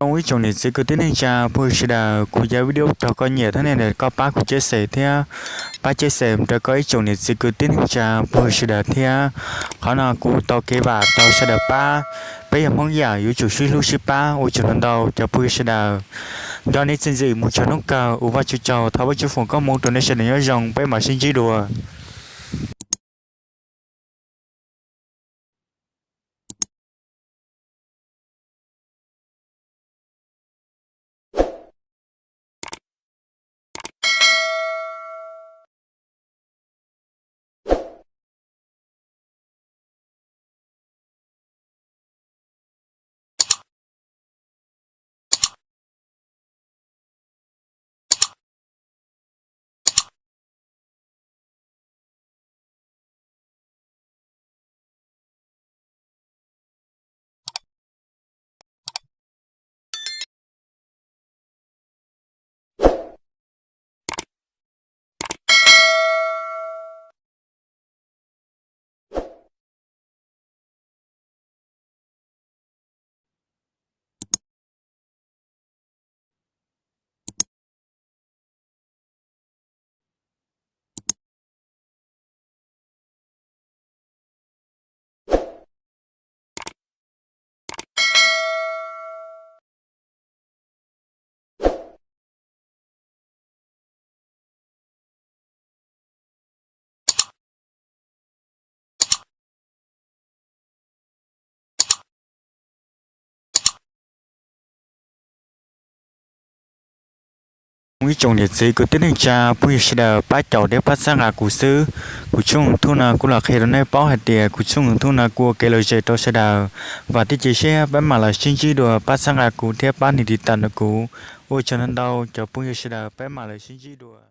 Ib tsoom niam txiv kwv tij neej tsa phooj ywg sawv daws, kuv cov video raug koj nyiam thiab nej koj pab kuv share thiab pab share rau koj ib tsoom niam txiv kwv tij neej tsa phooj ywg sawv daws thiab. Qhov no kuv tau kev vam tau sawv daws pab, peb yog Hmoob yam yuav tsum sib hlub sib pab. Ua tsaug ntau ntau cov phooj ywg sawv daws. Nco nej txiaj ntsim mus txog hnub kawg, ua Vajtswv tsaug thov Vajtswv foom koob hmoov rau nej sawv daws nyob zoo, peb mam sib ntsib dua. Ib tsoom niam txiv kwv tij neej tsa phooj ywg sawv daws pab caum thiab pab txhawb nqa kuv xwb. Kuv tshooj YouTube no kuj los qhia rau nej paub hais tias kuv tshooj YouTube no kuj ua kev lom zem rau sawv daws. Vam thiab cia siab peb mam los sib ntsib dua, pab txhawb nqa kuv thiab pab nias tiv tam rau kuv. Ua tsaug ntau ntau cov phooj ywg sawv daws, peb mam los sib ntsib dua.